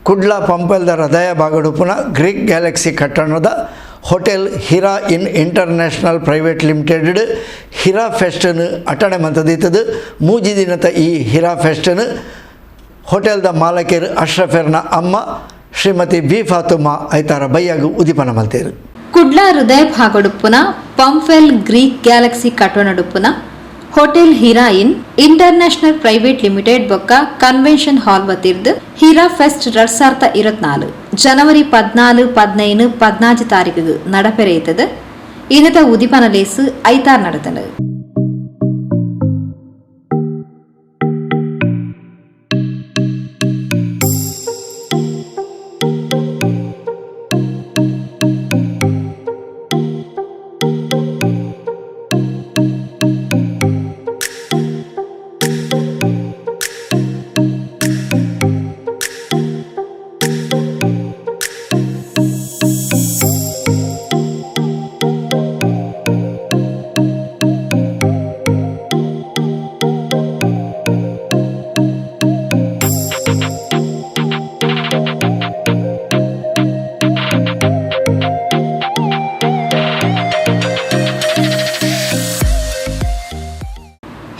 ಕುಡ್ಲ ಪಂಪೆಲ್ದ ಹೃದಯ ಭಾಗಡುಪುನ ಗ್ರೀಕ್ ಗ್ಯಾಲಕ್ಸಿ ಕಟ್ಟಣದ hotel Hira Inn International Private Limited Hira ಫೆಸ್ಟನ್ ಅಟಣೆ ಮಂತದಿತ್ತದು. ಮೂಜಿ ದಿನದ ಈ ಹಿರಾ ಫೆಸ್ಟನ್ ಹೋಟೆಲ್ದ ಮಾಲಕರು ಅಶ್ರಫೆರ್ನ ಅಮ್ಮ ಶ್ರೀಮತಿ ಬಿ ಫಾತುಮಾ ಐತಾರ ಬೈಯಾಗು ಉದಿಪನ ಮಲ್ತೇರು. ಕುಡ್ಲ ಹೃದಯ ಭಾಗಡುಪ್ಪುನ ಪಂಫೆಲ್ ಗ್ರೀಕ್ ಗ್ಯಾಲಕ್ಸಿ ಕಟ್ಟಣಡುಪ್ಪುನ hotel Hira Inn International Private Limited ಬೊಕ್ಕ ಕನ್ವೆನ್ಷನ್ ಹಾಲ್ ವತಿರ್ದು ಹೀರಾ ಫೆಸ್ಟ್ 2024 ಜನವರಿ 14, 15, 14 ತಾರೀಕು നടപ്പെരയിത്തത്. ഇന്നത്തെ ഉദിപ്പന ലേസ് ಐತಾರ್ നടത്തുന്നത്.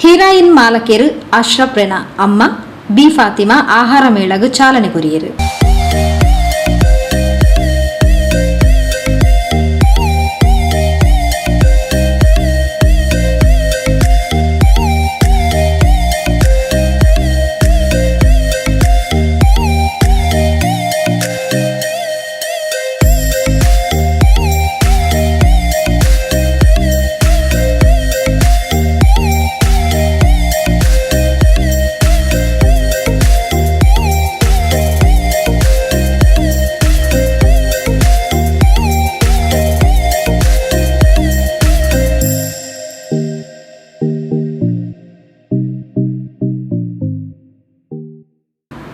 ಹೀರಾಯಿನ್ ಮಾಲಕೇರು ಅಶ್ರಫ್ ರೆನಾ ಅಮ್ಮ ಬಿ ಫಾತಿಮಾ ಆಹಾರ ಮೇಳಗು ಚಾಲನೆ ಕೊರಿಯರು.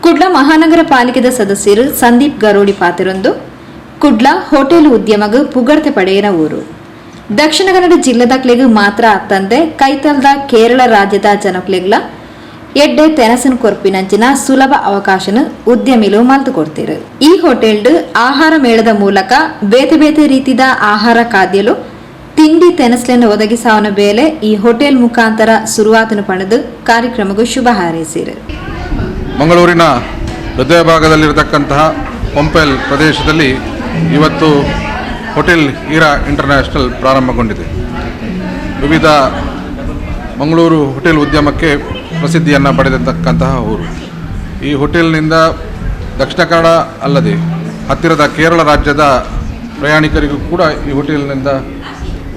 ಕುಡ್ಲ ಮಹಾನಗರ ಪಾಲಿಕೆದ ಸದಸ್ಯರು ಸಂದೀಪ್ ಗರೋಡಿ ಪಾತಿರೊಂದು ಕುಡ್ಲ ಹೋಟೆಲ್ ಉದ್ಯಮಗ್ ಪುಗರ್ತೆ ಪಡೆಯನ ಊರು. ದಕ್ಷಿಣ ಕನ್ನಡ ಜಿಲ್ಲೆದಕ್ಲೆಗ್ ಮಾತ್ರ ಅತ್ತಂದೆ ಕೈತಲ್ದ ಕೇರಳ ರಾಜ್ಯದ ಜನಕ್ಲೆಗ್ಲ ಎಡ್ಡೆ ತೆನಸನ್ ಕೊರ್ಪಿನಂಚಿನ ಸುಲಭ ಅವಕಾಶನ ಉದ್ಯಮಿಲು ಮಲ್ತು ಕೊಡ್ತೀರು. ಈ ಹೋಟೆಲ್ಡ್ ಆಹಾರ ಮೇಳದ ಮೂಲಕ ಬೇತೆ ಬೇತೆ ರೀತಿದ ಆಹಾರ ಖಾದ್ಯಲು ತಿಂಡಿ ತೆನಸ್ಲೆನ್ನು ಒದಗಿಸಾವನ ಬೇಲೆ ಈ ಹೋಟೆಲ್ ಮುಖಾಂತರ ಶುರುವಾತನ ಪಡೆದು ಕಾರ್ಯಕ್ರಮಕ್ಕೂ ಶುಭ ಹಾರೈಸಿರು. ಮಂಗಳೂರಿನ ಹೃದಯ ಭಾಗದಲ್ಲಿರತಕ್ಕಂತಹ ಪಂಪೆಲ್ ಪ್ರದೇಶದಲ್ಲಿ ಇವತ್ತು ಹೋಟೆಲ್ ಹೀರಾ ಇಂಟರ್ನ್ಯಾಷನಲ್ ಪ್ರಾರಂಭಗೊಂಡಿದೆ. ವಿವಿಧ ಮಂಗಳೂರು ಹೋಟೆಲ್ ಉದ್ಯಮಕ್ಕೆ ಪ್ರಸಿದ್ಧಿಯನ್ನು ಪಡೆದಿರ್ತಕ್ಕಂತಹ ಊರು. ಈ ಹೋಟೆಲ್ನಿಂದ ದಕ್ಷಿಣ ಕನ್ನಡ ಅಲ್ಲದೆ ಹತ್ತಿರದ ಕೇರಳ ರಾಜ್ಯದ ಪ್ರಯಾಣಿಕರಿಗೂ ಕೂಡ ಈ ಹೋಟೆಲ್ನಿಂದ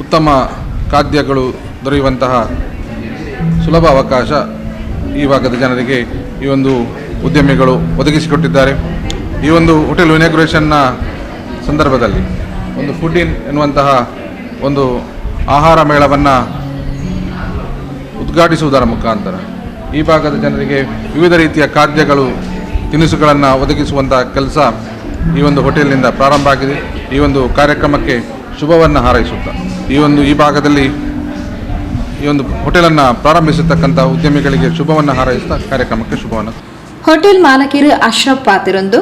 ಉತ್ತಮ ಖಾದ್ಯಗಳು ದೊರೆಯುವಂತಹ ಸುಲಭ ಅವಕಾಶ ಈ ಭಾಗದ ಜನರಿಗೆ ಈ ಒಂದು ಉದ್ಯಮಿಗಳು ಒದಗಿಸಿಕೊಟ್ಟಿದ್ದಾರೆ. ಈ ಒಂದು ಹೋಟೆಲ್ ಇನಾಗ್ರೇಷನ್ನ ಸಂದರ್ಭದಲ್ಲಿ ಒಂದು ಫುಡ್ ಇನ್ ಎನ್ನುವಂತಹ ಒಂದು ಆಹಾರ ಮೇಳವನ್ನು ಉದ್ಘಾಟಿಸುವುದರ ಮುಖಾಂತರ ಈ ಭಾಗದ ಜನರಿಗೆ ವಿವಿಧ ರೀತಿಯ ಖಾದ್ಯಗಳು, ತಿನಿಸುಗಳನ್ನು ಒದಗಿಸುವಂತಹ ಕೆಲಸ ಈ ಒಂದು ಹೋಟೆಲ್ನಿಂದ ಪ್ರಾರಂಭ ಆಗಿದೆ. ಈ ಒಂದು ಕಾರ್ಯಕ್ರಮಕ್ಕೆ ಶುಭವನ್ನು ಹಾರೈಸುತ್ತಾ ಈ ಭಾಗದಲ್ಲಿ ಈ ಒಂದು ಹೋಟೆಲನ್ನು ಪ್ರಾರಂಭಿಸತಕ್ಕಂಥ ಉದ್ಯಮಿಗಳಿಗೆ ಶುಭವನ್ನು ಹಾರೈಸುತ್ತಾ ಕಾರ್ಯಕ್ರಮಕ್ಕೆ ಶುಭವನ್ನು. ಹೋಟೆಲ್ ಮಾಲಕರು ಅಶ್ರಫ್ ಪಾತಿರೊಂದು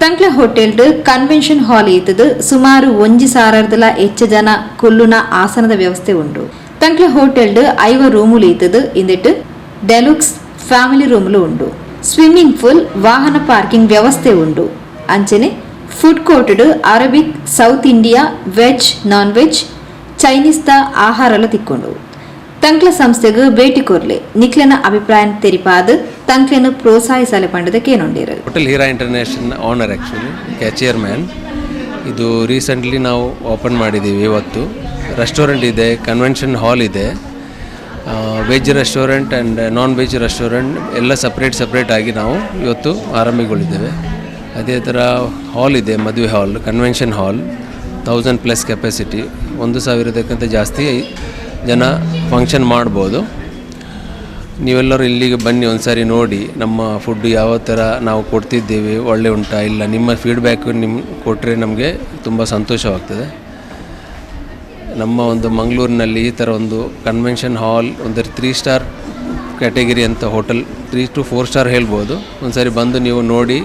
ತಂಕ್ಲ ಹೋಟೆಲ್ ಕನ್ವೆನ್ಷನ್ ಹಾಲ್ ಇತ್ತದು ಸುಮಾರು 1000 ಹೆಚ್ಚು ಜನ ಕುಲ್ಲುನ ಆಸನದ ವ್ಯವಸ್ಥೆ ಉಂಟು. ತಂಕ್ಲ ಹೋಟೆಲ್ 50 ರೂಮುಲು ಇತ್ತದು. ಇಂದಿಟ್ಟು ಡೆಲುಕ್ಸ್ ಫ್ಯಾಮಿಲಿ ರೂಮುಲು ಉಂಟು. ಸ್ವಿಮ್ಮಿಂಗ್ ಪೂಲ್, ವಾಹನ ಪಾರ್ಕಿಂಗ್ ವ್ಯವಸ್ಥೆ ಉಂಟು. ಅಂಚನೆ food court Arabic, South India, veg, non veg, Chinese the ಆಹಾರಲ ತಿಕ್ಕೊಂಡು. ತಂಕ್ಲ ಸಂಸ್ಥೆಗೆ ಭೇಟಿ ಕೊರ್ಲೆ, ನಿಕ್ಲೆನ ಅಭಿಪ್ರಾಯ ತೆರಿಪಾದು ತಂಕ್ಲೆನ ಪ್ರೋತ್ಸಾಹಿಸಲೆ ಪಂಡದ ಕೇನೊಂಡಿರು. Hotel Hira International owner, actually chairman. ಇದು ರೀಸೆಂಟ್ಲಿ ನಾವು ಓಪನ್ ಮಾಡಿದ್ದೀವಿ ಇವತ್ತು. ರೆಸ್ಟೋರೆಂಟ್ ಇದೆ, ಕನ್ವೆನ್ಷನ್ ಹಾಲ್ ಇದೆ, veg restaurant and non veg restaurant ಎಲ್ಲ ಸಪ್ರೇಟ್ ಸಪ್ರೇಟ್ ಆಗಿ ನಾವು ಇವತ್ತು ಆರಂಭಗೊಳಿದ್ದೇವೆ. ಅದೇ ಥರ ಹಾಲ್ ಇದೆ, ಮದುವೆ ಹಾಲ್, ಕನ್ವೆನ್ಷನ್ ಹಾಲ್, 1000+ ಕೆಪಾಸಿಟಿ, 1000ಕ್ಕಿಂತ ಜಾಸ್ತಿ ಜನ ಫಂಕ್ಷನ್ ಮಾಡ್ಬೋದು. ನೀವೆಲ್ಲರೂ ಇಲ್ಲಿಗೆ ಬನ್ನಿ, ಒಂದು ಸಾರಿ ನೋಡಿ ನಮ್ಮ ಫುಡ್ ಯಾವ ಥರ ನಾವು ಕೊಡ್ತಿದ್ದೇವೆ, ಒಳ್ಳೆ ಉಂಟಾ ಇಲ್ಲ, ನಿಮ್ಮ ಫೀಡ್ಬ್ಯಾಕ್ ನಿಮ್ಮ ಕೊಟ್ಟರೆ ನಮಗೆ ತುಂಬ ಸಂತೋಷವಾಗ್ತದೆ. ನಮ್ಮ ಒಂದು ಮಂಗಳೂರಿನಲ್ಲಿ ಈ ಥರ ಒಂದು ಕನ್ವೆನ್ಷನ್ ಹಾಲ್, ಒಂದು 3 ಸ್ಟಾರ್ ಕ್ಯಾಟಗರಿ ಅಂತ ಹೋಟೆಲ್, 3 to 4 star ಹೇಳ್ಬೋದು. ಒಂದು ಸಾರಿ ಬಂದು ನೀವು ನೋಡಿ.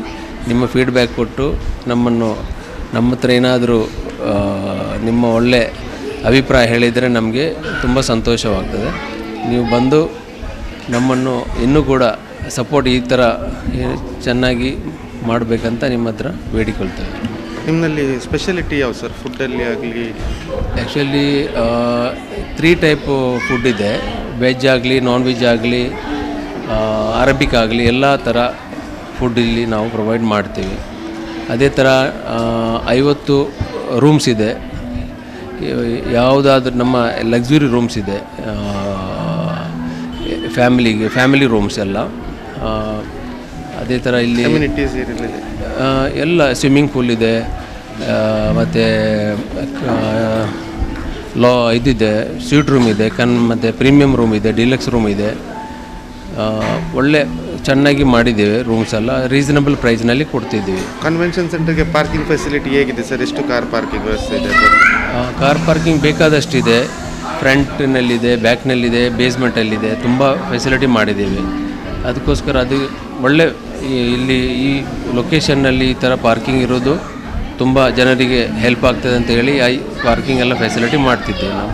ನಿಮ್ಮ ಫೀಡ್ಬ್ಯಾಕ್ ಕೊಟ್ಟು ನಮ್ಮನ್ನು, ನಮ್ಮ ಹತ್ರ ಏನಾದರೂ ನಿಮ್ಮ ಒಳ್ಳೆ ಅಭಿಪ್ರಾಯ ಹೇಳಿದರೆ ನಮಗೆ ತುಂಬ ಸಂತೋಷವಾಗ್ತದೆ. ನೀವು ಬಂದು ನಮ್ಮನ್ನು ಇನ್ನೂ ಕೂಡ ಸಪೋರ್ಟ್ ಈ ಥರ ಚೆನ್ನಾಗಿ ಮಾಡಬೇಕಂತ ನಿಮ್ಮ ಹತ್ರ ಬೇಡಿಕೊಳ್ತೇವೆ. ನಿಮ್ಮಲ್ಲಿ ಸ್ಪೆಷಾಲಿಟಿ ಯಾವ್ದು ಸರ್, ಫುಡ್ಡಲ್ಲಿ ಆಗಲಿ? ಆ್ಯಕ್ಚುಲಿ ತ್ರೀ ಟೈಪ್ ಫುಡ್ ಇದೆ. ವೆಜ್ ಆಗಲಿ, ನಾನ್ ವೆಜ್ ಆಗಲಿ, ಅರಬಿಕ್ ಆಗಲಿ, ಎಲ್ಲ ಥರ ಫುಡ್ ಇಲ್ಲಿ ನಾವು ಪ್ರೊವೈಡ್ ಮಾಡ್ತೀವಿ. ಅದೇ ಥರ 50 ರೂಮ್ಸ್ ಇದೆ. ಯಾವುದಾದ್ರೂ ನಮ್ಮ ಲಕ್ಸುರಿ ರೂಮ್ಸ್ ಇದೆ ಫ್ಯಾಮಿಲಿಗೆ, ಫ್ಯಾಮಿಲಿ ರೂಮ್ಸ್ ಎಲ್ಲ. ಅದೇ ಥರ ಇಲ್ಲಿ ಅಮೆನಿಟೀಸ್ ಏನೆಲ್ಲ ಇದೆ? ಎಲ್ಲ ಸ್ವಿಮ್ಮಿಂಗ್ ಪೂಲ್ ಇದೆ, ಮತ್ತು ಲಾ ಇದಿದೆ, ಸ್ವೀಟ್ ರೂಮ್ ಇದೆ, ಮತ್ತು ಪ್ರೀಮಿಯಂ ರೂಮ್ ಇದೆ, ಡಿಲಕ್ಸ್ ರೂಮ್ ಇದೆ. ಒಳ್ಳೆ ಚೆನ್ನಾಗಿ ಮಾಡಿದ್ದೇವೆ. ರೂಮ್ಸ್ ಎಲ್ಲ ರೀಸನಬಲ್ ಪ್ರೈಸ್ನಲ್ಲಿ ಕೊಡ್ತಿದ್ದೀವಿ. ಕನ್ವೆನ್ಷನ್ ಸೆಂಟರ್ಗೆ ಪಾರ್ಕಿಂಗ್ ಫೆಸಿಲಿಟಿ ಹೇಗಿದೆ ಸರ್? ಎಷ್ಟು ಕಾರ್ ಪಾರ್ಕಿಂಗ್ ವ್ಯವಸ್ಥೆ ಇದೆ ಸರ್? ಕಾರ್ ಪಾರ್ಕಿಂಗ್ ಬೇಕಾದಷ್ಟಿದೆ. ಫ್ರಂಟ್ನಲ್ಲಿದೆ, ಬ್ಯಾಕ್ನಲ್ಲಿದೆ, ಬೇಸ್ಮೆಂಟಲ್ಲಿದೆ. ತುಂಬ ಫೆಸಿಲಿಟಿ ಮಾಡಿದ್ದೀವಿ. ಅದಕ್ಕೋಸ್ಕರ ಅದು ಒಳ್ಳೆ ಇಲ್ಲಿ ಈ ಲೊಕೇಶನ್ನಲ್ಲಿ ಈ ಥರ ಪಾರ್ಕಿಂಗ್ ಇರೋದು ತುಂಬ ಜನರಿಗೆ ಹೆಲ್ಪ್ ಆಗ್ತದೆ ಅಂತ ಹೇಳಿ I parking ಎಲ್ಲ ಫೆಸಿಲಿಟಿ ಮಾಡ್ತಿದ್ದೇವೆ ನಾವು.